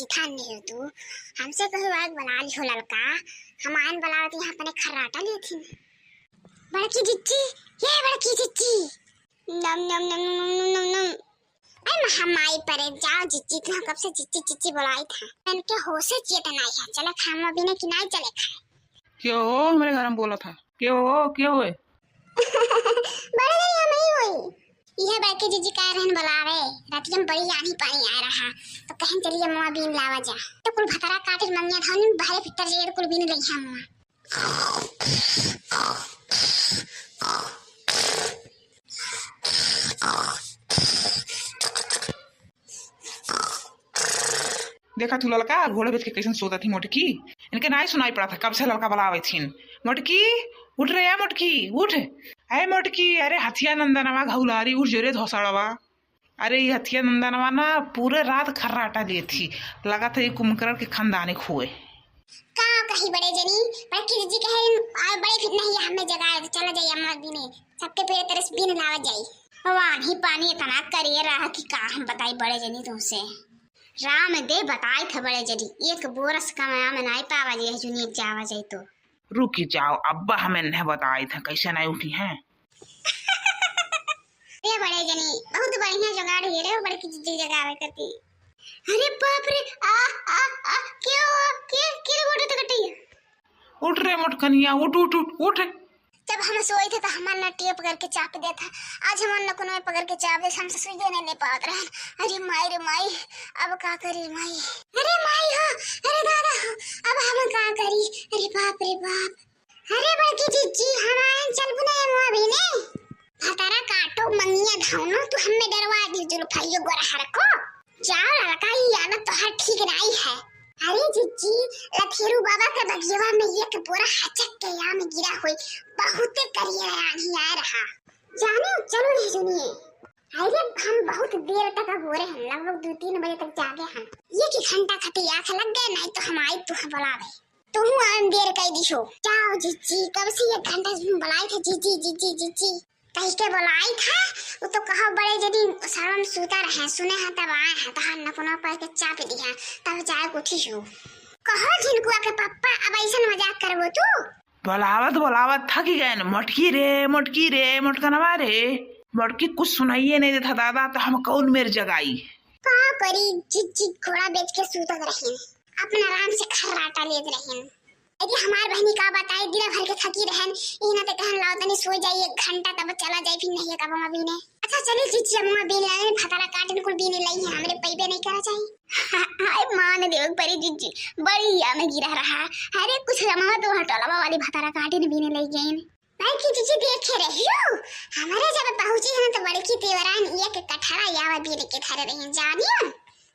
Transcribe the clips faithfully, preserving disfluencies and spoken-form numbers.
खान नहीं हो तू, हमसे कहीं वाग बना ली हो ललका, हम आयन बलावत यहाँ अपने खर्राटा लेथिन। बड़की जिज्जी, ये बड़की जिज्जी। नम, नम, नम। अरे महामाई परे, जाओ जिज्जी, तुम कब से जिज्जी, जिज्जी बोलाई था। इनके होशे चेत नाई है, चले खामा बिना कि नाई चले खाए। के हो हमरे घर में बोला था? के हो, के होए? बड़े नहीं, हम ही होई। यह बड़की जिज्जी का रहन बोलावे, रातिया में बड़ी आनी पानी आए रहा, तो कहन चलिए मुआ बीन लावा जा। तो कुल भतरा काटे मंगिया धानी बहरे फिटर जे कुल बीन लई हम मुआ। देखा तू ललका, घोड़ा बेच के कैसन सोता थी मोटकी। इनके नाई सुनाई पड़ा था, कब से ललका बलावे थीन। मोटकी, उठ रे, ए मोटकी, उठ। ए मोटकी, अरे हथिया नंदनवा घौलारी, उठ जो रे धोसड़वा। अरे, ये हथिया नंदनवा ना पूरे रात खर्राटा लिए थी, लगा था ये कुंभकर्ण के खानदानी खोए। का कही बड़े जनी, बड़की जिज्जी कहे, "आ, बड़े फिर नहीं, हमें जगा, चला जाई अम्मा बीने, सबके पेड़ तरस बीन लावा जाई।" भगवान ही पानी इतना करिए रहा कि का हम बताई बड़े जनी तुमसे। राम दे बताई था बड़े जनी, एक बोरस कमाया में नाई पावा जाए, जुनियत जावा जाए तो। रुकी जाओ, अब्बा हमें नहीं बताई था, कैसे नहीं उठी हैं। रे बड़े जनी, बहुत बढ़िया जुगाड़ है रे, बड़की जिज्जी जगावे करती। अरे बाप रे, आ, आ, आ, क्यों, के, के रे गोटे तो कटी? उठ रे मोटकनिया, उठ, उठ, उठ, उठ। जब हम सोए थे तो हमार नटिया पकड़ के चाप दिया था, आज हमार नकुनवे पकड़ के चाप दे, हमसे सुइया नहीं ले पावत रहन। अरे माई रे माई, अब का करी माई? अरे माई हो, अरे दादा हो, अब हम का करी? अरे बाप रे बाप। अरे बड़की जिज्जी, हम आयन चलबू ना एमवा भी ने। भतारा काटो मंगिया धौनो, तू हमें डरवा दी जुल्फाइयो गोरा हरको। जाओ लड़का, ई आदत तोहर ठीक नाई है। अरे जिज्जी, लथेरू बाबा के बगियवा में एक बोरा हचक के आम गिरा होई, बहुते करिया आन्ही आए रहा। जाने चलो नहीं सुनिए। अरे हम बहुत देर तक अगोरे हैं, लगभग दो तीन बजे तक जागे हैं। ये की घंटा खती आँख लग गए, नहीं तो हम आई तुह बुलावे। तुहू आन देर कई दिहो। जाओ जिज्जी, कब से एक घंटा से बुलाई थे जिज्जी, जिज्जी, जिज्जी। कही के बुलाई था, वो तो कहो बड़े जनी शर्म सूता रहे, सुने हैं तब आए हैं, तहार नकुना पर के चाप दिया, तब जाए उठी हो। कहो झिनकुआ के पप्पा, अब ऐसन मजाक करबो तू? बुलावत बुलावत थक गए न, मोटकी रे, मोटकी रे, मोटकनवा रे। मोटकी कुछ सुनाइए नहीं देता दादा, तो हम कौन मेर जगाई? का करी, जिज्जी घोड़ा बेच के सूतत रहिन, अपना आराम से खर्राटा लेत रहिन। यदि हमार बहनी का बताई, दिन भर के थकी रहन, ई ना ते कहन लाओ तनी सो जाई एक घंटा, तब चला जाई, फिर नहीं कब अम्मा बीने। अच्छा चली जिज्जी, अम्मा बीन लाए, भतारा काटिन कुल बीन लई है, हमरे पैबे नहीं करा चाहिए। हाय मान देवे परी जिज्जी, बड़ी या में गिरा रहा। अरे कुछ अम्मा तो हटोलवा वाली भतारा काटिन बीन लई गईन। बड़की जिज्जी देखे रहियो, हमरे जब पहुँची है ना तो बड़की तेवरान एक कठरा यावा बीन के धरे रही जानियो।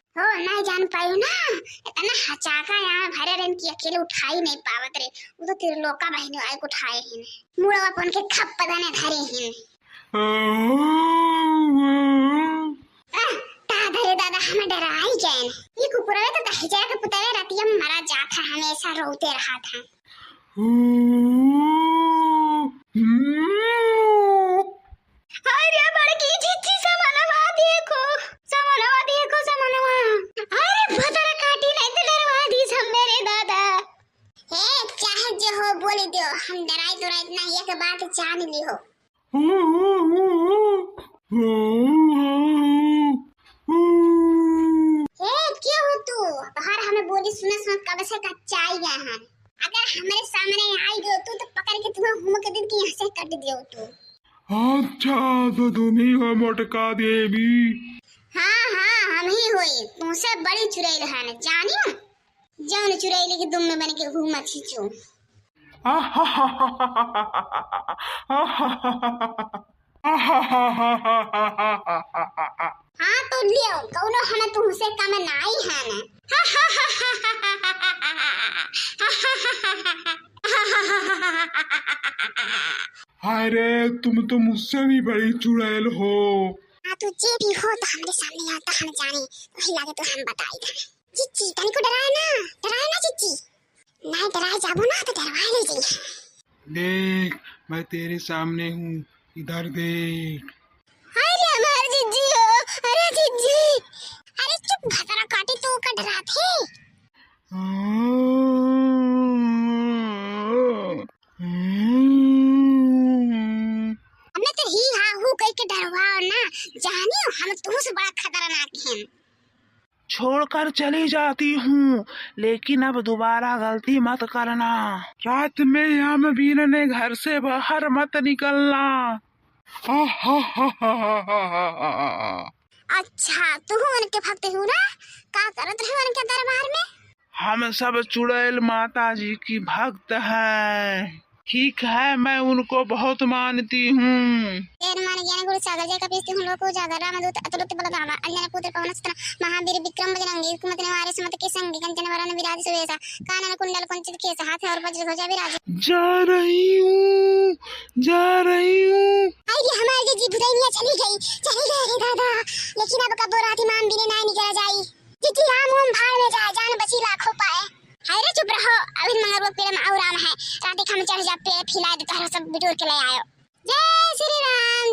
हो, नहीं जान पायो ना, इतना हचाका यहाँ भरे रहन कि अकेले उठाई नहीं पावत रे। वो तो त्रिलोका बहनी आए उठाए हिन। मुड़वा अपन के खप पदाने धरे हिन। आह, दादा रे दादा, हमें डराई गए। ये कुकुरवे तो दहिजरा के पुतवे रतिया में मरा जात है, हमेशा रोते रहा था। अरे बड़की जिज्जी, समनवा देखो, समनवा देखो, समनवा। अरे भतरा काटी नहीं तो डरवा दी सब मेरे दादा। ए, चाहे जो हो बोले दो, हम डराई तो नहीं, एक बात जान ली हो। ए, के हो तू? तोहार हमें बोली सुनत सुनत कब से कच्चाई गए हैं। अगर हमरे सामने आई गयो तू तो पकड़ के तुम्हें हुमक दिन के यहाँ से कट दियो तू। अच्छा, तो तुम ही हो मोटका देवी? हाँ, हाँ, हम ही होई। तुमसे बड़ी चुड़ैल हन, जानियो? जौन चुड़ैल के दुम में बन के घूमत ही चू। हाँ तो लियो, कौनो हम तुमसे कम नाई हन। अरे, तुम तो मुझसे भी बड़ी चुड़ैल हो। हाँ, तू जे भी हो तो हमरे सामने आता, हम जाने, वही लागे तो हम बताई था। जिज्जी, तनिको डराए ना, डराए ना जिज्जी। नहीं डराए जाबो ना तो डरवाए ले जाइए। देख, मैं तेरे सामने हूँ, इधर देख। अरे हमार जिज्जी हो, अरे जिज्जी। अरे चुप भतरा काटी, तू का रात है। हमने तो ही हा हू कह के डरवाओ ना, जानियो हम तुमसे बड़ा खतरनाक हैं। छोड़कर चली जाती हूँ, लेकिन अब दोबारा गलती मत करना। रात में यमवीर ने घर से बाहर मत निकलना। अच्छा, तू उनके भक्त हू ना? का करत रहे उनके दरबार में? हम सब चुड़ैल माता जी की भक्त हैं। ठीक है, मैं उनको बहुत मानती हूँ। तेर मान ज्ञान गुरु सागर जय कपीस तिहुँ लोको जागर रामदूत अतुलित बल धामा अंजन पुत्र पवन सुत महावीर विक्रम बजरंगी कुमत निवार सुमत के संगी कंचन वरन विराज सुवेसा कानन कुंडल कुंचित केसा हाथ और वज्र ध्वजा विराज। जा रही हूँ, जा रही हूँ। आई रे हमार जीजी भुदैनिया चली गई, चली गई रे दादा। लेकिन अब कबो रात माम बिने नाय निकला जाई। जीजी राम ओम भाड़ में जाए, जान बची लाखों पाए। हाय रे चुप रहो, अभी मंगर लोग पेड़ में आऊ राम है। रात हम चढ़ जा पेड़ फैला दे तोहरा सब बिटोर के ले आयो। जय श्री राम।